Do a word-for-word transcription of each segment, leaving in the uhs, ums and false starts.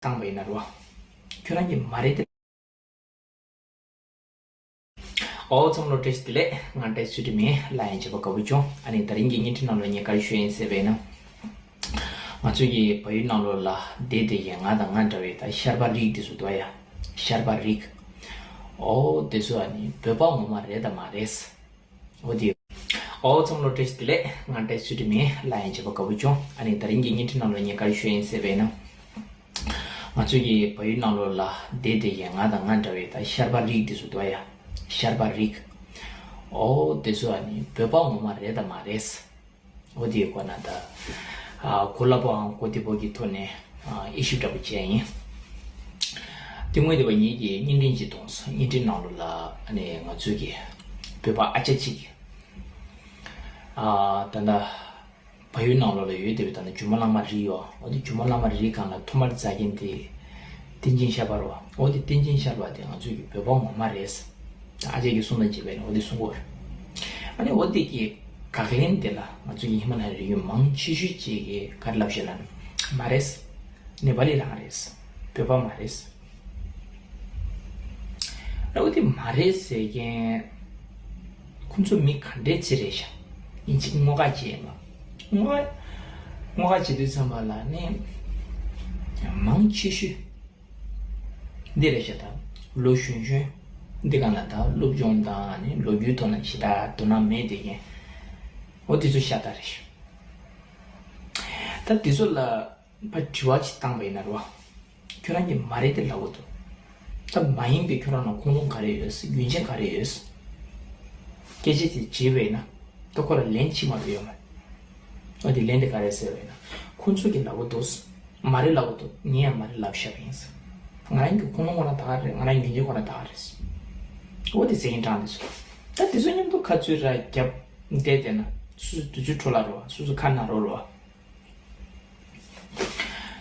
བཏང་བ་ཡིན་ན་རོ། ཁྱོད་རང་གིས་མ་རེད་དེ། ཨོ་ཚང་མ་ལོ་བཀྲ་ཤིས་བདེ་ལེགས། ང་བཀྲ་ཤིས་ཚུལ་ཁྲིམས་ཡིན། ལ་ཡང་བྱེད་པ་དགའ་པོ་བྱུང་། ཨ་ནི་དེ་རིང་གི་བརྙན་འཕྲིན་ནང་ལ་ངས་ག་རེ་ཞུ་ཡིན་ཟེར་བས་ན། ང་ཚོས་ཀྱི་བལ་ཡུལ་ནང་ལོགས་ལ་བསྡད་བསྡད་ཀྱི་ང་དང་ང་འདྲ་བའི་ད་ཤར་པ་རིགས་དེ་ཚོ་འདུག་ཡ། ཤར་པ་རིགས། ཨོ་དེ་ཚོ་ཨ་ནི་བོད་པ་ངོ་མ་རེད་དམ་མ་རེད། འོ་དེ། ཨོ་ཚང་མ་ལོ་བཀྲ་ཤིས་བདེ་ལེགས། ང་བཀྲ་ཤིས་ཚུལ་ཁྲིམས་ཡིན། ལ་ཡང་བྱེད་པ་དགའ་པོ་བྱུང་། ཨ་ནི་དེ་རིང་གི་བརྙན་འཕྲིན་ནང་ལ་ངས་ག་རེ་ཞུ་ཡིན་ཟེར་བས་ན། ང་ཚོས་ཀྱི་བལ་ཡུལ་ནང་ལོགས་ལ་བསྡད་བསྡད་ཀྱི་ང་དང་ང་འདྲ་བའི་ད་ཤར་པ་རིགས་དེ་ཚོ་འདུག་ཡ། ཤར་པ་རིགས། ཨོ་དེ་ཚོ་ཨ་ནི་བོད་པ་ངོ་མ་རེད་དམ་མ་རེད། འོ་དེའི་སྐོར་ན་ད། ཨ་གོ་ལ་པོའང་གོ་བདེ་པོ་གི་ཐོག་ནས་ཨ་དབྱེ་ཞིབ་འདྲ་པོ་བྱས་ཡིན། དེ་སྔོན་དེ་བ་ངེད་ཀྱིས་བརྙན་འཕྲིན་ཅིག་གཏོང་སོང་། བརྙན་འཕྲིན་ནང་ལོགས་ལ་ཨ་ནི་ང་ཚོའི་གི་བོད་པ་ཨ་ཅག་ཅིག་གིས་ཨ་ད་ལྟ་བལ་ཡུལ་ནང་ལོགས་ལ་ཡོད་བསྡད་པའི་ད་ལྟ་ཇོ་མོ་གླང་མ་རི་ཡོད། འོ་དེ་ཇོ་མོ་གླང་མ་རིའི་སྒང་ལ་ཐོག་མར་འཛེགས་མཁན་དེ་བསྟན་ཆེན་ཤར་པ་རེད་བ། འོ་དེ་བསྟན་ཆེན་ཤར་པ་དེ་ང་ཚོའི་གི་བོད་པ་ངོ་མ་རེད། ཨ་ཅག་གིས་གསུངས་དང་བྱས་པས་ནི་འོ་དེ་གསུང་གི་ཡོད་རེད། ཨ་ནི་འོ་དེ་གི་དགག་ལན་དེ་ལ་ང་ཚོ་གི་ཧི་མ་ལ་ཡའི་རི་རྒྱུད་མང་ཆེ་ཤོས་ཅིག་གིས་ག་རེ་ལབ་ཤག་ལབ་ན། མ་རེད། ནེ་པ་ལི་རང་རེད། བོད་པ་མ་རེད། ཨ་འོ་དེ་མ་རེད་ཟེར་མཁན་ཁོང་ཚོ་མི་ག་འདྲས་ཅིག་རེད་ཤག་ཡིན་གཅིག་བསྔོག་བརྡ་བྱས་ཡིན་པ། བསྔོག་བསྔོག་བརྡ་བྱེད་དུས་ཙམ་པ་ལ་ནི་མང་ཆེ་ཤོས། འདི་རེད་ཤག་ད་ལོ་གཞོན་གཞོན། འདི་ག་ན་ད་སློབ་སྦྱོང་དང་ནི་ལོ་རྒྱུས་ཐོག་ན་ཞེ་དྲག་དོ་སྣང་མེད་བསྡད་མཁན། འོ་དེ་ཚོ་ཤ་སྟག་རེད་ཤག་ད་དེ་ཚོ་ལ་ཕར་དྲི་བ་ཅིག་བཏང་བ་ཡིན་ན་རེད་བ། ཁྱོད་རང་གིས་མ་རེད་དེ་ལབ་དགོས་འདུག་ད་མ་ཡིན་པའི་ཁྱོད་རང་ལ་ཁུངས་ལུང་ག་རེ་ཡོད། རྒྱུ་མཚན་ག་རེ་ཡོད། སྐད་ཆ་དེ་དྲིས་པ་ཡིན་ན། ད་ཁོ་ལ་ལན་ཅིག་མ་གཏོགས་ཡོད་མ་རེད། འོ་དེ་ལན་དེ་ག་རེ་ཟེར་བས་ན། ཁོང་ཚོ་གིས་ལབ་ཀྱི་འདུག་མ་རེད་ལབ་ཀྱི་འདུག་ངས་ཡང་མ་རེད་ལབ་བཞག་པ་ཡིན། ང་རང་གི་ཁུངས་ལུང་ཁོ་རང་ད་ག་རེད། ང་རང་ཡོན་ཏན་ཁོ་རང་ད་ག་རེད། འོ་དེ་ཟེར་མཁན་གྲངས་དེ་ཚོ། ད་དེ་ཚོ་མཉམ་དུ་ཁ་ཚུར་ར་རྒྱབ་བསྡད་བསྡད་ན་སོ་སོ་དུས་ཚོད་འཕྲོ་བརླག་རེད་བ། སོ་སོ་ཁ་ན་རོ་རེད་བ།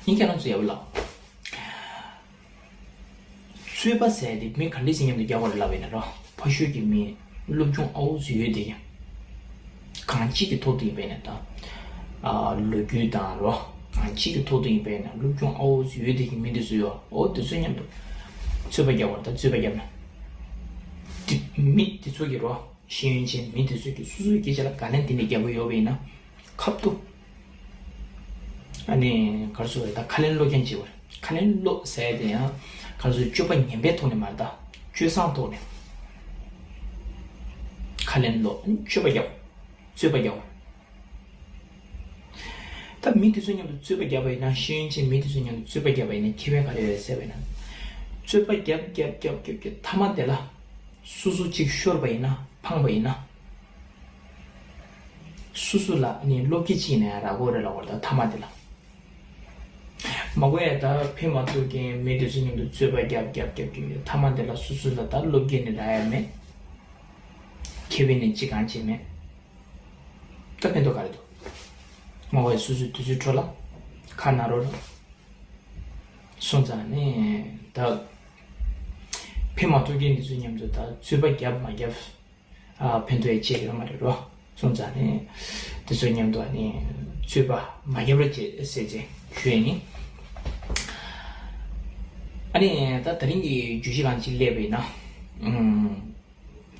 ཡིན་ཁྱེད་རང་ཚོ་ཡག་པོ་ལབ། རྩོད་པ་ཟེར་དེ་མི་ག་འདྲས་ཅིག་མཉམ་དུ་རྒྱག་དགོས་རེད་ལབ་པ་ཡིན་ན་རོ། ཕ་ཤུལ་གྱི་མི་སློབ་སྦྱོང་ཨའུ་ཙི་ཡོད་དེ་ཡང་། གང་ཅིའི་ཐོག་ཏུ་ཡིན་པ་ཡིན་ན་ད། ཨ་ལོ་རྒྱུས་དང་རོ། གང་ཅིའི་ཐོག་ཏུ་ཡིན་པ་ཡིན་ན་སློབ་སྦྱོང་ཨའུ་ཙི་ཡོད་དེ་གི་མི་དེ་ཚོ་ཡོད། འོ་དེ་ཚོ་མཉམ་དུ་རྩོད་པ་རྒྱག་དགོས་རེད། ད་རྩོད་པ་རྒྱབ་ན། དེ་མི་དེ་ཚོ་གི་རོ། ཤེས་ཡོན་ཅན་མི་དེ་ཚོས་ཀྱིས་སོ་སོའི་སྐད་ཆ་ལ་དགག་ལན་དེ་འདྲ་རྒྱག་གི་ཡོད་པ་ཡིན་ན། ཁ་ཐུག་ཨ་ནི་ག་རེ་ཟེར་དགོས་རེད། ད་ཁ་ལན་སློག་མཁན་ཅིག་ཡོད་རེད། ཁ་ལན་སློག་ཟེར་ཡ་དེ་ཡང་ག་རེ་ཟེར། སྤྱོད་པ་ངན་པའི་ཐོག་ནས་མ་རེད། ད་སྤྱོད་བཟང་ཐོག་ནས་ཁ་ལན་སློག་སྤྱོད་པ་རྒྱག་རྩོད་པ་རྒྱག་ད་མི་དེ་ཚོ་མཉམ་དུ་རྩོད་པ་རྒྱབ་པ་ཡིན་ན། ཤེས་ཡོན་ཅན་མི་དེ་ཚོ་མཉམ་དུ་རྩོད་པ་རྒྱབ་པ་ཡིན་ན་ཁེ་ཕན་ག་རེ་ཡོད་ཟེར་བ་ཡིན་ན། རྩོད་པ་རྒྱབ་རྒྱབ་རྒྱབ་རྒྱབ་རྒྱབ་མཐའ་མ་དེ་ལ་སོ་སོ་གཅིག་ཤོར་བ་ཡིན་ན། ཕངས་པ་ཡིན་ན། སོ་སོ་ལ་ནི་བློ་སྐྱེད་ཅིག་ནས་རག་གི་རེད་ལབ་པ་རེད། ད་མཐའ་མ་དེ་ལ། མ་གོ་ཡ་ད་ཕན་མ་ཐོགས་མཁན་མི་དེ་ཚོ་མཉམ་དུ་རྩོད་པ་རྒྱབ་རྒྱབ་རྒྱབ་རྒྱབ་མཐའ་མ་དེ་ལ་སོ་སོ་ལ་ད་བློ་སྐྱེད་ནས་རག་ཡ་མེད། ཁེ་ཕན་ནི་ཅི་གང་ཅི་མེད། ད་ཕན་ཐོགས་ག་རེ་འདུག་མ་འོངས་སོ་སོའི་དུས་ཚོད་འཕྲོ་བརླག་ཁ་ན་རོ་རོ། སོང་ཙང་ནི་ད་ཕན་མ་ཐོགས་མཁན་འདི་ཚོ་མཉམ་དུ་ད་རྩོད་པ་རྒྱབ་མ་རྒྱབ་ཨ་ཕན་ཐོགས་ཡ་ཅི་ཡོད་མ་རེད་རོ། སོང་ཙང་ནི་འདི་ཚོ་མཉམ་དུ་ཨ་ནི་རྩོད་པ་མ་རྒྱབ་རོགས་བྱེད་ཟེར་ཅེས་ཞུ་ཡ་ཡིན། ཨ་ནི་ད་དེ་རིང་གི་བརྗོད་གཞི་གང་ཅིག་སླེབས་པ་ཡིན་ན།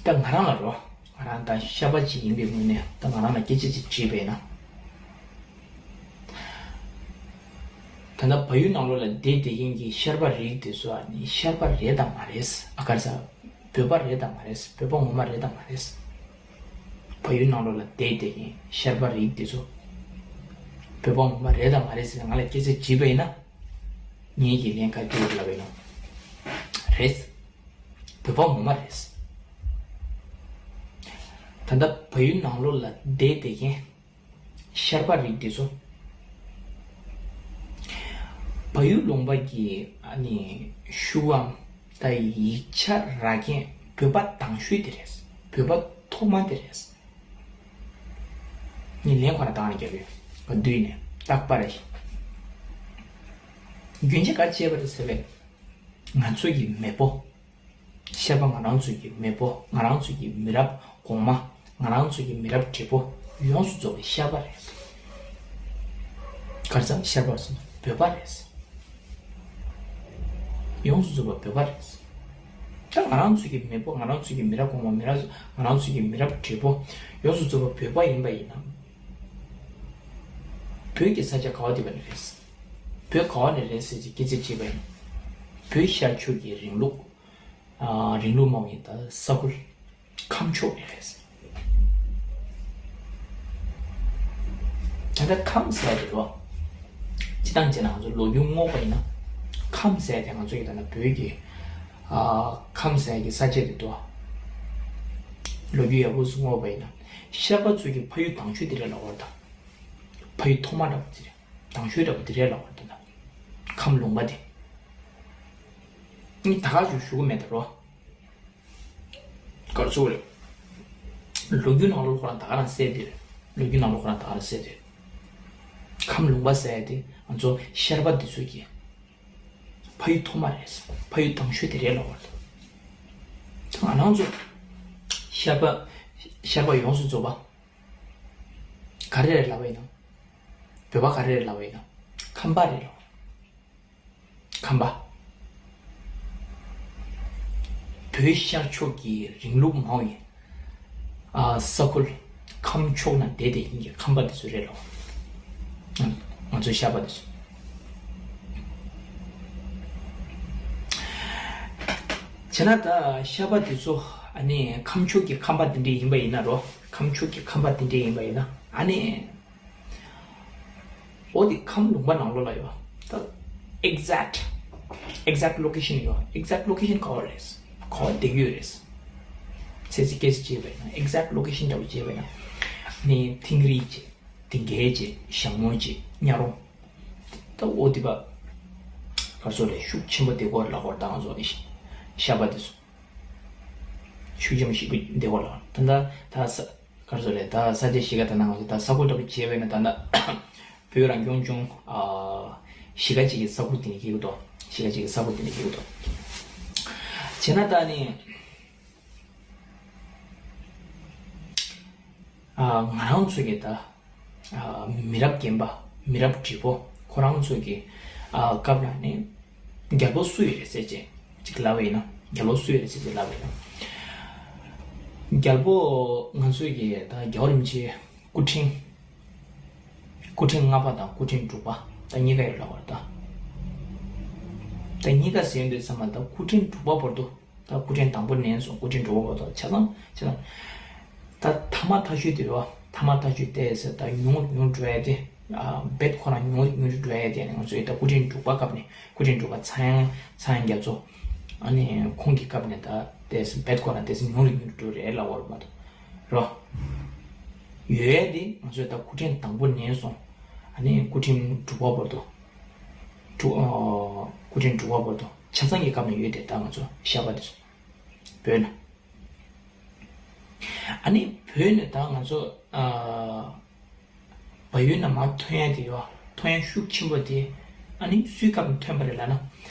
ད་ང་རང་ལ་རོ། ང་རང་ད་ཤར་པ་ཅིག་ཡིན་པའི་ངོས་ནས་ད་ང་རང་ལ་སྐད་ཆ་ཅིག་དྲིས་པས་ན། ད་ལྟ་བལ་ཡུལ་ནང་ལོགས་ལ་བསྡད་བསྡད་མཁན་གྱི་ཤར་པ་རིགས་དེ་ཚོ་ཨ་ནི་ཤར་པ་རེད་དམ་མ་རེད། ཨ་ག་རེ་ཟ། བོད་པ་རེད་དམ་མ་རེད། བོད་པ་ངོ་མ་རེད་དམ་མ་རེད། བལ་ཡུལ་ནང་ལོགས་ལ་བསྡད་བསྡད་མཁན་ཤར་པ་རིགས་དེ་ཚོ་བོད་པ་ངོ་མ་རེད་དམ་མ་རེད་ཟེར་ང་ལ་སྐད་ཆ་དྲིས་པ་ཡིན་ན། ངེད་ཀྱིས་ལན་ག་རེ་ལབ་ཡིན་ནམ། རེད། བོད་པ་ངོ་མ་རེད། ད་ལྟ་བལ་ཡུལ་ནང་ལོགས་ལ་བསྡད་བསྡད་མཁན་ཤར་པ་རིགས་འདི་ཚོ། བལ་ཡུལ་ལུང་པ་གི་ཨ་ནི་ཤུགས་ཨམ་ད་ཡིག་ཆ་རག་མཁན་བོད་པ་དང་ཤོས་དེ་རེད། བོད་པ་ཐོག་མ་དེ་རེད། ངས་ལན་ཁོ་རང་བཏང་ནས་བརྒྱབ་ཡོད། བསྡུས་ནས་རྟག་པར་རེད། རྒྱུན་ཆད་ག་བྱས་པ་རེད་ཟེར་བས། ང་ཚོ་གི་མེས་པོ། ཤར་པ་ང་རང་ཚོ་གི་མེས་པོ། ང་རང་ཚོ་གི་མི་རབས་གོང་མ། ང་རང་ཚོ་གི་མི་རབས་བགྲེས་པོ་ཡོངས་སུ་རྫོགས་པའི་ཤར་པ་རེད། ག་རེ་ཟེར། ཤར་པ་ཟེར་ན་བོད་པ་རེད། ཡོངས་སུ་རྫོགས་པ་བོད་པ་རེད། ད་ང་རང་ཚོ་གི་མེས་པོ། ང་རང་ཚོ་གི་མི་རབས་གོང་མ། མི་རབས། ང་རང་ཚོ་གི་མི་རབས་བགྲེས་པོ་ཡོངས་སུ་རྫོགས་པ་བོད་པ་ཡིན་པ་ཡིན་ན། བོད་ཀྱི་ས་ཆ་ག་བ་དེ་བ་ནས་རེད། བོད་ག་བ་ནས་རེད་ཟེར་གྱི་སྐད་ཆ་དྲིས་པ་ཡིན་ན། བོད་ཤར་ཕྱོགས་ཀྱི་རིང་ལུགས། ཨ། རིང་ལུགས་མང་བ་ཡིན། ད་ས་ཁུལ་ཁམས་ཕྱོགས་ནས་རེད། ད་ལྟ་ཁམས་ཟེར་ཡ་དེ་རོ། སྤྱིར་བཏང་བྱས་ན་ང་ཚོ་ལོ་རྒྱུས་སྔོག་པ་ཡིན་ན། ཁམས་ཟེར་ཡ་དེ་ང་ཚོ་ཡི་ད་ལྟ་བོད་ཀྱི། ཨ། ཁམས་ཟེར་ཡ་གི་ས་ཆ་དེ་འདུག་ལོ་རྒྱུས་ཡག་པོ་ཞིག་སྔོག་པ་ཡིན་ན། ཤར་པ་ཚོ་གི་ཕ་ཡུལ་དང་ཤོས་དེ་རེད་ལབ་པ་རེད་ད། ཕ་ཡུལ་ཐོག་མ་འདྲ་པོ་དེ་རེད། དང་ཤོས་འདྲ་པོ་དེ་རེད་ལབ་པ་རེད་ད། ཁམས་ལུང་པ་དེ། ནི་ད་ག་ཞུ་ཞུ་གི་མེད་ད་རོ། ག་རེ་ཟེར་དགོས་རེད། ལོ་རྒྱུས་ནང་ལོགས་ཁོ་རང་ད་ག་རང་གསལ་དེ་རེད། ལོ་རྒྱུས་ནང་ལོགས་ཁོ་རང་ད་ག་རང་གསལ་དེ་རེད། ཁམས་ལུང་པ་ཟེར་ཡ་དེ་ང་ཚོ་ཤར་པ་འདི་ཚོ་གི་ཕ་ཡུལ་ཐོག་མ་རེད། ཕ་ཡུལ་དང་ཤོས་དེ་རེད་ལབ་པ་རེད། ད་ང་རང་ཚོ་ཤར་པ། ཤར་པ་ཡོངས་སུ་རྫོགས་པ་ག་རེ་རེད་ལབ་པ་ཡིན་ན། བོད་པ་ག་རེ་རེད་ལབ་པ་ཡིན་ན། ཁམས་པ་རེད་ལབ། ཁམས་པ། བོད་ཤར་ཕྱོགས་ཀྱི་རིང་ལུགས་མང་བའི། ཨ། ས་ཁུལ་ཁམས་ཕྱོགས་ན་བསྡད་བསྡད་མཁན་གྱི་ཁམས་པ་དེ་ཚོ་རེད་ལོ། ང་ཚོའི་ཤར་པ་དེ་ཚོ། བྱས་ན་ད་ཤར་པ་དེ་ཚོ། ཨ་ནི་ཁམས་ཕྱོགས་ཀྱི་ཁམས་པ་དེ་འདྲ་ཡིན་པ་ཡིན་ན་རོ། ཁམས་ཕྱོགས་ཀྱི་ཁམས་པ་དེ་འདྲ་ཡིན་པ་ཡིན་ན། ཨ་ནི། འོ་དེ་ཁམས་ལུང་པ་ནང་ལོགས་ལ་ཡོད། ད་exact exact location ཡོད། exact location ག་བ་རེད། ག་བ་བསྡད་ཀྱི་ཡོད་རེད། ཚེ་ཚེ་སྐྱེ་སྲིད་བྱས་པས་ན། exact location འདྲ་བོ་བྱས་པས་ན། ནི་ཐིང་རི་བྱས། དིང་གལ་བྱས། ཞང་མོ་བྱས། གཉའ་རོང་། ད་འོ་དེ་པ། ག་རེ་ཟེར་དགོས་རེད། ཤུགས་ཆེན་པོ་བསྡད་ཀྱི་ཡོད་རེད་ལབ་ཀྱི་ཡོད་རེད། ད་ང་ཚོ་ཤར་པ་དེ་ཚོ། ཤུགས་ཆེན་པོ་ཞེ་པོ་བསྡད་ཀྱི་ཡོད་རེད་ལབ། ད་ད་ད་ས། ག་རེ་ཟེར་དགོས་རེད། ད་ས་ཆ་གཞིས་ཀ་ད་ནང་ང་ཚོ་ད་ས་ཁུལ་འདྲ་པོ་བྱས་པས་ན། ད་ད་བོད་རང་སྐྱོང་ལྗོངས། ཨ། གཞིས་ཀ་གཅིག་གི་ས་ཁུལ་དེ་ནས་སྐྱེ་གི་འདུག་གཞིས་ཀ་གཅིག་གི་ས་ཁུལ་དེ་ནས་སྐྱེ་གི་འདུག་བྱས་ན་ད་ནི། ཨ། ང་རང་ཚོ་གི་ད། ཨ། མི་རབས་རྒན་པ། མི་རབས་བགྲེས་པོ་ཁོ་རང་ཚོ་གི། ཨ། སྐབས་ལ་ནི་རྒྱལ་པོ་སུ་ཡོད་རེད་ཟེར་བྱས་ཅིག་ལབ་པ་ཡིན་ན། རྒྱལ་པོ་སུ་ཡོད་རེད་ཟེར་བྱས་ལབ་པ་ཡིན་ན། རྒྱལ་པོ་ང་ཚོ་གི་ད་རྒྱལ་བ་རིན་པོ་ཆེ་སྐུ་ཕྲེང་སྐུ་ཕྲེང་ལྔ་པ་དང་སྐུ་ཕྲེང་དྲུག་པ་ད་གཉིས་ཀ་ཡོད་ལབ་པ་རེད་ད། ད་གཉིས་ཀ་ཟེར་དུས་ཙམ་པ་ད་སྐུ་ཕྲེང་དྲུག་པ་བར་དུ། ད་སྐུ་ཕྲེང་དང་པོ་ནས་བཟུང་སྐུ་ཕྲེང་དྲུག་པ་བར་དུ་ཆ་ཚང་ཆ་ཚང་། ད་ཐ་མ་ཐ་ཤོས་དེ་རེད་བ། ཐ་མ་ཐ་ཤོས་དེ་ཟེར་ད་ཉུང་རུ་ཉུང་རུ་འགྲོ་ཡ་དེ། ཨ། རྦད་ཁོ་རང་ཉུང་རུ་ཉུང་རུ་འགྲོ་ཡ་དེ་ནི་ང་ཚོའི་ད་སྐུ་ཕྲེང་དྲུག་པ་སྐབས་ནས། སྐུ་ཕྲེང་དྲུག་པ་ཚངས་དབྱངས་ཚངས་དབྱངས་རྒྱ་མཚོ། ཨ་ནི་ཁོང་གི་སྐབས་ནས་ད་དེ་རྦད་ཁོ་རང་དེ་ཉུང་རུ་ཉུང་རུ་འགྲོ་རེད་ལབ་པ་རེད་མ་གཏོགས། རོ། ཡོད་ཡ་དེ་ང་ཚོའི་ད་སྐུ་ཕྲེང་དང་པོ་ནས་བཟུང་། ཨ་ནི་སྐུ་ཕྲེང་དྲུག་པ་བར་དུ། དྲུག་ཨ། སྐུ་ཕྲེང་དྲུག་པ་བར་དུ་ཆ་ཚང་གི་སྐབས་ནས་ཡོད་དེ། ད་ང་ཚོ་ཤར་པ་དེ་ཚོ་བོད་ན། ཨ་ནི་བོད་ནས་ད་ང་ཚོ། ཨ། བལ་ཡུལ་ནང་མར་ཐོན་ཡ་དེ་ཡོད། ཐོན་ཡ་ཤུགས་ཆེན་པོ་དེ། ཨ་ནི་སུའི་སྐབས་ནས་ཐོན་པ་རེད་ལབ་ན།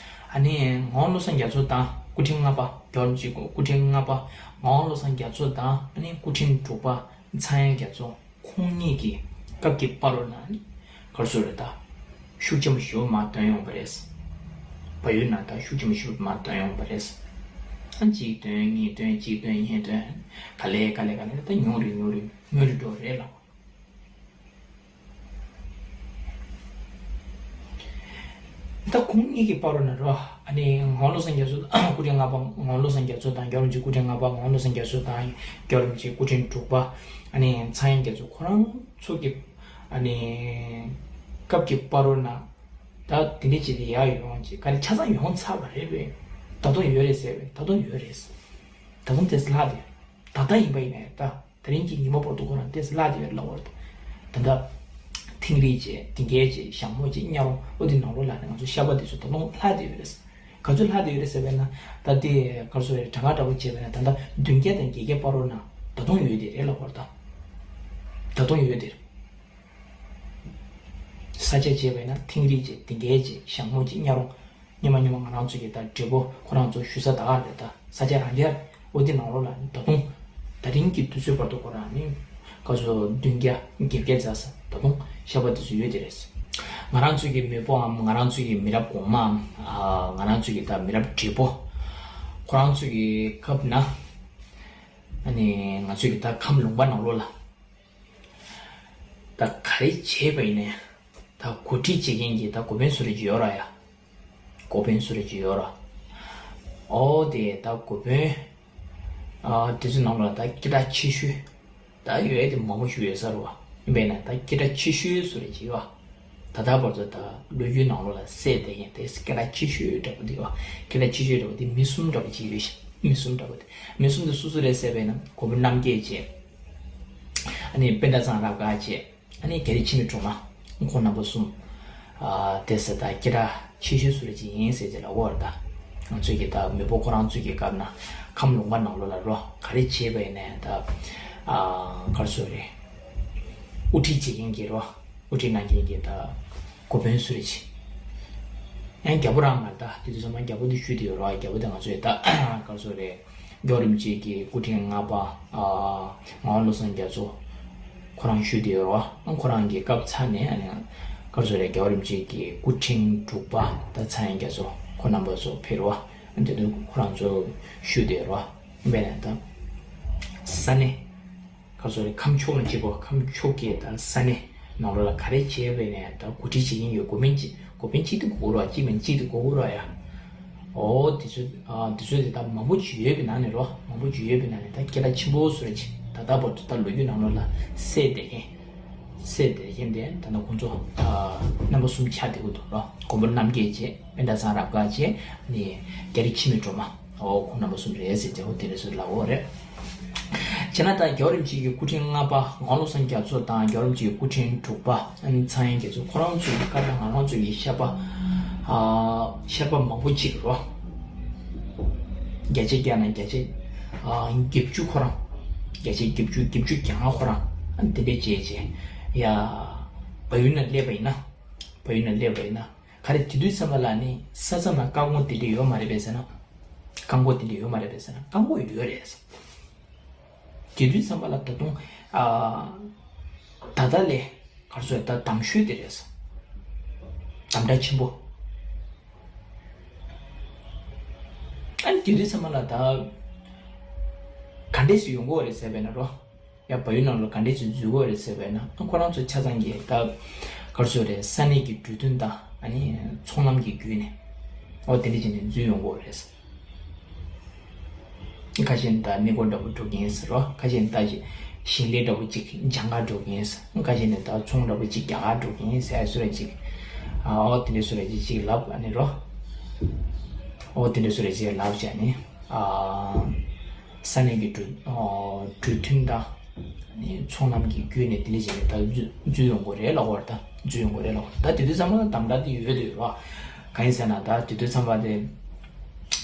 ཨ་ནི་ངག་དབང་བློ་བཟང་རྒྱ་མཚོ་དང་སྐུ་ཕྲེང་ལྔ་པ། རྒྱལ་བ་རིན་པོ་ཆེ་སྐུ་ཕྲེང་ལྔ་པ་ངག་དབང་བློ་བཟང་རྒྱ་མཚོ་དང་། ཨ་ནི་སྐུ་ཕྲེང་དྲུག་པ་ཚངས་དབྱངས་རྒྱ་མཚོ། ཁོང་གཉིས་ཀྱི་སྐབས་ཀྱི་བར་དུ་ན་ནི་ག་རེ་ཟེར་དགོས་རེད། ད་ཤུགས་ཆེན་པོ་ཞེ་པོ་མར་ཐོན་ཡོང་བ་རེད། བལ་ཡུལ་ནང་ད་ཤུགས་ཆེན་པོ་ཞེ་པོ་མར་ཐོན་ཡོང་བ་རེད། ཨ། གཅིག་ཐོན་གཉིས་ཐོན་གཅིག་ཐོན་གཉིས་ཐོན། ག་ལེ་ག་ལེ་ག་ལེ་ད་ཉུང་རུ་ཉུང་རུ་ཉུང་རུ་འགྲོ་རེད་ལ། ད་ཁོང་གཉིས་ཀྱི་བར་དུ་ན་རོ། ཨ་ནི་ངག་དབང་བློ་བཟང་རྒྱ་མཚོ་སྐུ་ཕྲེང་ལྔ་པ་ངག་དབང་བློ་བཟང་རྒྱ་མཚོ་དང་། རྒྱལ་བ་རིན་པོ་ཆེ་སྐུ་ཕྲེང་ལྔ་པ་ངག་དབང་བློ་བཟང་རྒྱ་མཚོ་དང་། རྒྱལ་བ་རིན་པོ་ཆེ་སྐུ་ཕྲེང་དྲུག་པ། ཨ་ནི་ཚངས་དབྱངས་རྒྱ་མཚོ་ཁོ་རང་ཚོ་གི། ཨ་ནི་སྐབས་ཀྱི་བར་དུ་ན། ད་དེ་འདྲ་བྱས་ཏེ་ཡར་ཡོང་ཅིག་ག་རེ་ཆ་ཚང་ཡོང་ཚར་བ་རེད་པས། ད་དུང་ཡོད་རེད་ཟེར་བས། ད་དུང་ཡོད་རེད། ད་དུང་དེ་ལྷག་དེ། ད་ལྟ་ཡིན་པ་ཡིན་ན་ཡང་ད། དེ་རིང་གི་ཉིན་མོ་བར་དུ་ཁོ་རང་ཏོག་ཙམ་ལྷག་བསྡད་ཡོད་ལབ་པ་རེད། ད་ལྟ་ཐིང་རི་བྱས། དིང་གལ་བྱས། ཞང་མོ་བྱས། གཉའ་རོང་། ཨོ་དེ་ནང་ལོགས་ལ་ནི་ང་ཚོ་ཤར་པ་དེ་ཚོ་ད་དུང་ལྷག་བསྡད་ཡོད་རེད། ག་ཚོད་ལྷག་བསྡད་ཡོད་རེད་ཟེར་བས་ན། ད་དེ་ག་རེ་ཟེར་དགོས་རེད། གྲངས་ཀ་འདྲ་པོ་བྱས་པས་ན་ད་ལྟ་བདུན་བརྒྱ་དང་བརྒྱད་བརྒྱ་བར་དུ་ན་ད་དུང་ཡོད་དེ་རེད་ལབ་པ་རེད་ད། ད་དུང་ཡོད་དེ་རེད། ས་ཆ་བྱས་པས་ན་ཐིང་རི་བྱས། དིང་གལ་བྱས། ཞང་མོ་བྱས། གཉའ་རོང་། སྔོན་མ་སྔོན་མ་ང་རང་ཚོ་གི་ད་བགྲེས་པོ་ཁོ་རང་ཚོ་བཞུགས་ས་ད་ག་རེད། ད་ས་ཆ་རང་རྒྱལ་ཨོ་དེ་ནང་ལོགས་ལ་ནི་ད་དུང་ད་རིང་གི་དུས་ཚོད་བར་དུ་ཁོ་རང་ནི་ག་ཚོད་བདུན་བརྒྱ་བརྒྱད་བརྒྱ་ཙམ་ད་དུང་ཤར་པ་དེ་ཚོ་ཡོད་དེ་རེད། ང་རང་ཚོའི་གི་མེས་པོའམ་ང་རང་ཚོའི་གི་མི་རབས་གོང་མའམ། ཨ། ང་རང་ཚོའི་གི་ད་མི་རབས་བགྲེས་པོ། ཁོ་རང་ཚོའི་གི་སྐབས་ན། ཨ་ནི་ང་ཚོའི་གི་ད་ཁམས་ལུང་པ་ནང་ལོགས་ལ། ད་ག་རེ་བྱས་པ་ཡིན་ནའི། ད་འགོ་ཁྲིད་བྱེད་མཁན་གྱི་ད་འགོ་དཔོན་སུ་རེ་ཅིག་ཡོད་ར་ཡ། འགོ་དཔོན་སུ་རེ་ཅིག་ཡོད་ར། ཨོ་དེ་ད་འགོ་དཔོན། ཨ། དེ་ཚོའི་ནང་ལ་ད་སྐད་གྲགས་ཆེ་ཤོས། ད་ཡོད་དེ་མང་པོ་ཞིག་ཡོད་ས་རེད་བ། ཡིན་པས་ན་ད་སྐད་གྲགས་ཆེ་ཤོས་སུ་རེ་ཅིག་ཡོད་བ། ད་ལྟ་བར་དུ་ད་ལོ་རྒྱུས་ནང་ལོགས་ལ་གསལ་བསྡད་མཁན་དེ་སྐད་གྲགས་ཆེ་ཤོས་འདྲ་པོ་དེ་ཡོད་བ། སྐད་གྲགས་ཆེ་ཤོས་འདྲ་པོ་དེ་མི་གསུམ་འདྲ་པོ་ཅིག་ཡོད་ཤག་མི་གསུམ་འདྲ་པོ་དེ། མི་གསུམ་དེ་སུ་སུ་རེད་ཟེར་བས་ན། མགོན་པོ་རྣམ་རྒྱལ་བྱས། ཨ་ནི་པཎ་ཌ་གཙང་རབ་དགའ་བྱས། ཨ་ནི་རྒྱ་རི་འཆི་མེད་སྒྲོལ་མ། ཁོང་རྣམ་པ་གསུམ། ཨ། དེ་ས་ད་སྐད་གྲགས་ཆེ་ཤོས་སུ་རེ་ཅིག་ཡིན་ཟེར་གྱི་ལ་འོར་ད། ང་ཚོས་ཀྱི་ད་མེས་པོ་ཁོ་རང་ཚོས་ཀྱི་སྐབས་ན་ཁམས་ལུང་པ་ནང་ལོགས་ལ་རོ་ག་རེ་བྱས་པ་ཡིན་ནའི་ད། ཨ། ག་རེ་ཟེར་རེད། དབུ་ཁྲིད་བྱེད་མཁན་གྱི་རོ། དབུ་ཁྲིད་གནང་མཁན་གྱི་ད་འགོ་དཔོན་སུ་རེ་ཅིག་ཡང་རྒྱལ་པོ་རང་མ་རེད་ད། དེ་དུས་ཚང་མ་རྒྱལ་པོ་དེ་ཞུས་དེ་ཡོད་རོ། རྒྱལ་པོ་དེ་ང་ཚོས་ད་ག་རེ་ཟེར་རེད། རྒྱལ་བ་རིན་པོ་ཆེ་གི་སྐུ་ཕྲེང་ལྔ་པ། ཨ། ངག་དབང་བློ་བཟང་རྒྱ་མཚོ་ཁོ་རང་བཞུགས་བསྡད་ཡོད་རེད་བ། ཁོ་རང་གི་སྐབས་ཚར་ནས་ཨ་ནི་ག་རེ་ཟེར་རེད། རྒྱལ་བ་རིན་པོ་ཆེ་གི་སྐུ་ཕྲེང་དྲུག་པ་ད་ཚངས་དབྱངས་རྒྱ་མཚོ་ཁོ་རྣམ་པ་ཚོ་ཕེབས་རེད་བ། དེ་དུས་ཁོ་རང་ཚོ་བཞུགས་བསྡད་ཡོད་རེད་བ། ཡིན་པས་ན་ད་ས་གནས། ག་རེ་ཟེར་རེད། ཁམས་ཕྱོགས་ལ་གཅིག་པོ། ཁམས་ཕྱོགས་ཀྱི་ད་ས་གནས་ནང་ལོགས་ལ་ག་རེ་བྱས་པས་ནས་ད་འགོ་ཁྲིད་བྱེད་མཁན་ཡོད། འགོ་དཔོན་གཅིག་འགོ་དཔོན་གཅིག་དེ་དགོས་རོགས། གཅིག་མིན་གཅིག་དེ་དགོས་རོགས་ཡ། ཨོ་དེ་ཚོ། ཨ། དེ་ཚོ་དེ་ད་མང་པོ་ཅིག་ཡོད་པའི་ནང་ནས་རོ། མང་པོ་ཅིག་ཡོད་པའི་ནང་ནས་ད་སྐད་གྲགས་ཆེན་པོ་སུ་རེ་ཅིག་ད་ལྟ་བར་དུ་ད་ལོ་རྒྱུས་ནང་ལོགས་ལ་གསལ་བསྡད་མཁན། གསལ་བསྡད་མཁན་དེ་ད་ནི་ཁོང་ཚོ། ཨ། རྣམ་པ་གསུམ་ཆགས་བསྡད་ཀྱི་འདུག་རོ། མགོན་པོ་རྣམ་རྒྱལ་བྱས། པཎ་ཌ་གཙང་རབ་དགའ་བྱས། ནི་རྒྱ་རི་འཆི་མེད་སྒྲོལ་མ། ཨོ་ཁོང་རྣམ་པ་གསུམ་རེད་ཟེར་ཏེ་ཨོ་དེ་འདྲ་ཚོ་ལབ་ཡོད་རེད། བྱས་ན་ད་རྒྱལ་བ་རིན་པོ་ཆེ་གི་སྐུ་ཕྲེང་ལྔ་པ་ངག་དབང་བློ་བཟང་རྒྱ་མཚོ་དང་རྒྱལ་བ་རིན་པོ་ཆེ་གི་སྐུ་ཕྲེང་དྲུག་པ་ཨ་ནི་ཚངས་དབྱངས་རྒྱ་མཚོ་ཁོ་རང་ཚོའི་སྐབས་ལ་ང་རང་ཚོ་ཡི་ཤར་པ། ཨ། ཤར་པ་མང་པོ་ཅིག་རོ། བརྒྱ་ཆ་བརྒྱ་ན་བརྒྱ་ཆ། ཨ། བརྒྱད་ཅུ་ཁོ་རང་། བརྒྱ་ཆ་བརྒྱད་ཅུ་བརྒྱད་ཅུ་གྱ་ལྔ་ཁོ་རང་ཨ་ནི་དེ་འདྲས་བྱས་བྱས། ཡ། བལ་ཡུལ་ན་སླེབས་པ་ཡིན་ན། བལ་ཡུལ་ན་སླེབས་པ་ཡིན་ན། ག་རེ་དེ་དུས་ཙམ་པ་ལ་ནི་ས་མཚམས་ལ་བཀག་འགོག་དེ་འདྲ་ཡོད་མ་རེད་པས་ཟེར་ན། བཀག་འགོག་དེ་འདྲ་ཡོད་མ་རེད་པས་ཟེར་ན། བཀག་འགོག་ཡོད་རེད་ཟེར། དེ་དུས་ཙམ་པ་ལ་ད་དུང་། ཨ། ད་ལྟ་ལས་ག་རེ་ཟེར། ད་དམ་ཤོས་དེ་རེད་ཟེར། དམ་དྲག་ཆེན་པོ། ཨ་ནི་དེ་དུས་ཙམ་པ་ལ་ད་ག་འདྲས་སེ་ཡོང་གི་ཡོད་རེད་ཟེར་བས་ན་རོ། ཡ། བལ་ཡུལ་ནང་ལ་ག་འདྲས་ཚོ་འཛུལ་དགོས་རེད་ཟེར་བས་ན། ཁོ་རང་ཚོ་ཆ་ཚང་གིས་ད་ག་རེ་ཟེར་རེད། ས་གནས་ཀྱི་གྲོས་མཐུན་དང་ཨ་ནི་ཚོང་ལམ་གྱི་བརྒྱུད་ནས་ཨོ་དེ་འདྲས་བྱས་ནས་འཛུལ་ཡོང་དགོས་རེད། ཁ་ཤས་ནི་ད་གནས་སྐོར་འདྲ་པོ་འགྲོ་གི་ཡིན་ཟེར་རོ། ཁ་ཤས་ནི་ད་ཞིང་ལས་འདྲ་པོ་ཅིག་སྦྱང་ག་འགྲོ་གི་ཡིན་ཟེར། ཁ་ཤས་ནི་ད་ཚོང་འདྲ་པོ་ཅིག་རྒྱག་ག་འགྲོ་གི་ཡིན་ཟེར། ཨ་སུ་ར་ཅིག་ཨོ་དེ་འདྲས་སུ་ར་ཅིག་ཅིག་ལབ་ཨ་ནི་རོ། ཨོ་དེ་འདྲས་སུ་ར་ཅིག་ལབ་བྱས་ནི། ཨ། ས་གནས་ཀྱི་གྲོས། ཨོ། གྲོས་མཐུན་དང་། ནི་ཚོང་ལམ་གྱི་བརྒྱུད་ནས་དེ་འདྲ་བྱས་ནས་ད་འཛུལ་འཛུལ་ཡོང་གི་རེད་ལབ་པ་རེད། ད་འཛུལ་ཡོང་གི་རེད་ལབ་པ་རེད། ད་དེ་དུས་ཙམ་པ་ལ་དམ་དྲག་དེ་ཡོད་དེ་ཡོད་རེད་བ། གང་ཡིན་ཟེར་ན་ད་དེ་དུས་ཙམ་པ་དེ་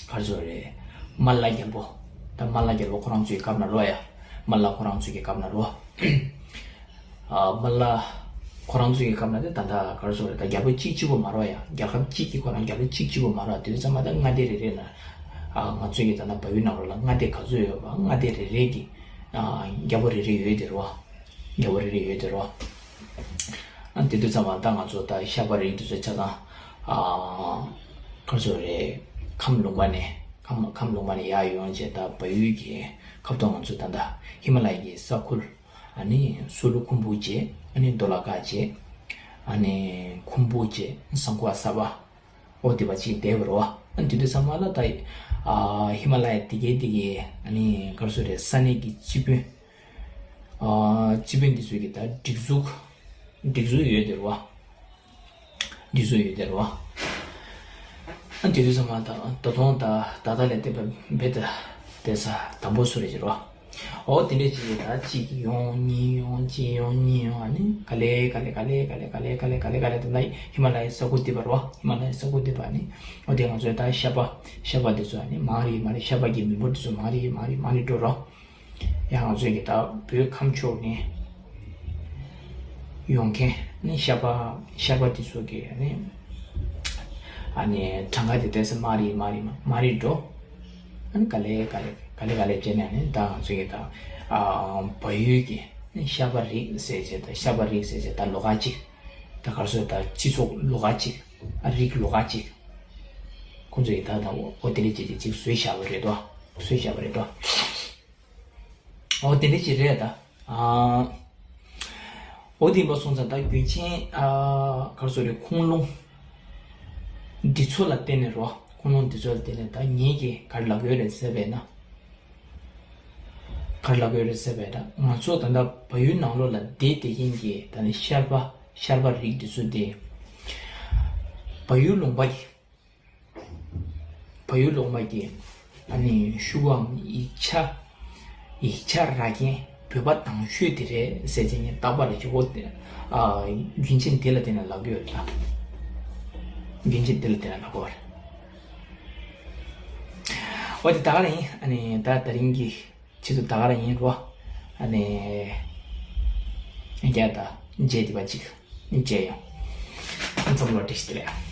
ག་རེ་ཟེར་རེད། སྨར་ལྷ་རྒྱལ་པོ། ད་སྨར་ལྷ་རྒྱལ་པོ་ཁོ་རང་ཚོའི་སྐབས་ན་རོ་ཡ། སྨར་ལྷ་ཁོ་རང་ཚོའི་གི་སྐབས་ན་རོ། ཨ། སྨར་ལྷ་ཁོ་རང་ཚོའི་གི་སྐབས་ན་དེ་ད་ལྟ་ག་རེ་ཟེར་རེད། ད་རྒྱལ་པོ་གཅིག་གཅིག་པོ་མ་རོ་ཡ། རྒྱལ་ཁབ་གཅིག་གི་ཁོ་རང་རྒྱལ་པོ་གཅིག་གཅིག་པོ་མ་རོ་ཡ། དེ་དུས་ཙམ་པ་ད་མངའ་སྡེ་རེ་རེ་ན། ཨ། ང་ཚོའི་གི་ད་ལྟ་བལ་ཡུལ་ནང་ལོགས་ལ་མངའ་སྡེ་ག་ཚོད་ཡོད་པ། མངའ་སྡེ་རེ་རེ་གི། ཨ། རྒྱལ་པོ་རེ་རེ་ཡོད་དེ་རོ། རྒྱལ་པོ་རེ་རེ་ཡོད་དེ་རོ། ཨ། དེ་དུས་ཙམ་པ་ད་ང་ཚོ་ད་ཤར་པ་རིགས་དེ་ཚོ་ཆ་ཚང་། ཨ། ག་རེ་ཟེར་རེད། ཁམས་ལུང་པ་ནས། ཁམས་ཁམས་ལུང་པ་ནས་ཡར་ཡོང་བྱས་ད་བལ་ཡུལ་གྱི་ཁ་ཐོག་ང་ཚོ་ད་ལྟ་ཧི་མ་ལ་ཡའི་གི་ས་ཁུལ། ཨ་ནི་སུ་ལུ་ཁུམ་བུ་བྱས། ཨ་ནི་དོ་ལ་ཀ་བྱས། ཨ་ནི་ཁུམ་བུ་བྱས། ཟངས་ཀོ་ས་པ། ཨོ་དེ་བ་ཅིག་བསྡད་པ་རེད་བ། ཨ་ནི་དེ་དུས་ཙམ་པ་ལ་ད། ཨ། ཧི་མ་ལ་ཡ་དེ་གའི་དེ་གའི་ཨ་ནི་ག་རེ་ཟེར་རེད། ས་གནས་ཀྱི་སྤྱི་དཔོན། ཨ། སྤྱི་དཔོན་དེ་ཚོ་གི་ད་སྒྲིག་འཛུགས། སྒྲིག་འཛུགས་ཡོད་དེ་རེད་བ། སྒྲིག་འཛུགས་ཡོད་དེ་རེད་བ། ཨ། དེ་དུས་ཙམ་པ་ད་ད་དུང་ད་ད་ལྟ་ལས་དེ་བ་བེད་དེ་ས་དམ་པོ་སུ་རེད་ཟེར་བ། ཨོ་དེ་འདྲས་ཅིག་ད་གཅིག་ཡོང་གཉིས་ཡོང་གཅིག་ཡོང་གཉིས་ཡོང་། ཨ་ནི་ག་ལེ་ག་ལེ་ག་ལེ་ག་ལེ་ག་ལེ་ག་ལེ་ད་ལྟ་ཧི་མ་ལ་ཡའི་ས་ཁུག་དེ་བར་བ། ཧི་མ་ལ་ཡའི་ས་ཁུག་དེ་བར་ནི། ཨོ་དེ་ང་ཚོའི་ད་ཤར་པ་ཤར་པ་དེ་ཚོ་ཨ་ནི་མང་རེ་མང་རེ། ཤར་པ་གི་མི་འབོར་དེ་ཚོ་མང་རེ་མང་རེ་མང་རེ་འགྲོ་རོ། ཡང་ང་ཚོའི་གི་ད་བོད་ཁམས་ཕྱོགས་ནས་ཡོང་མཁན་ནི་ཤར་པ་ཤར་པ་དེ་ཚོ་གི་ནི་ཨ་ནི་གྲངས་ཀ་དེ་ཏོག་ཙམ་མང་རེ་མང་རེ་མང་རེ་འགྲོ། ཨ་ནི་ག་ལེ་ག་ལེ་ག་ལེ་ག་ལེ་བྱས་ནས་ནི་ད་ང་ཚོའི་གི་ད་ཨ་བལ་ཡུལ་གྱི་ཤར་པ་རིགས་ཟེར་བྱས། ད་ཤར་པ་རིགས་ཟེར་བྱས་ད་ལོགས་ཀ་གཅིག་ད་ག་རེ་ཟེར། ད་སྤྱི་ཚོགས་ལོགས་ཀ་ཅིག་ཨ་རིགས་ལོགས་ཀ་ཅིག་ཁོང་ཚོ་ཡིས་ད་ད་འོ་དེ་འདྲ་ཅིག་ཅིག་བཟོས་བཞག་པ་རེད་དོ། བཟོས་བཞག་པ་རེད་དོ། འོ་དེ་འདྲ་ཅིག་རེད་ད། ཨ། འོ་དེ་འདྲ་སོང་ཙང་ད་རྒྱུན་ཆེན་ཨ་ག་རེ་ཟེར་རེད། ཁུངས་ལུང་འདི་ཚོ་ལ་བརྟེན་ནས་རོ། ཁུངས་ལུང་འདི་ཚོ་ལ་བརྟེན་ནས་ད་ངེད་ཀྱིས་ག་རེ་ལབ་ཡོད་རེད་ཟེར་བས་ན། ག་རེ་ལབ་ཡོད་རེད་ཟེར་བས་ན། ང་ཚོ་ད་ལྟ་བལ་ཡུལ་ནང་ལོགས་ལ་བསྡད་བསྡད་མཁན་གྱི་ད་ནི་ཤར་པ་ཤར་པ་རིགས་འདི་ཚོ་དེ་བལ་ཡུལ་ལུང་པ་གི་བལ་ཡུལ་ལུང་པ་གི་ཨ་ནི་ཤུགས་འམ་ཡིག་ཆ། ཡིག་ཆ་རག་མཁན་བོད་པ་དང་ཤོས་དེ་རེད་ཟེར་བྱས་ངས་རྟག་པར་ལ་ཞུ་གོ། ཨ། རྒྱུན་ཆེན་དེ་ལ་བརྟེན་ནས་ལབ་ཀྱི་ཡོད་རེད་ད། རྒྱུན་ཆེན་དེ་ལ་བརྟེན་ནས་ལབ་དགོས་པ་རེད། འོ་དེ་ད་ག་རང་ཡིན། ཨ་ནི་ད་ད་རིང་གི་ཆེད་དུ་ད་ག་རང་ཡིན་རོ། ཨ་ནི་རྒྱ་ད་མཇལ་བདེ་བ་ཅིག་མཇལ་ཡོང་། མཚམས་ལོ་བཀྲ་ཤིས་བདེ་ལེགས།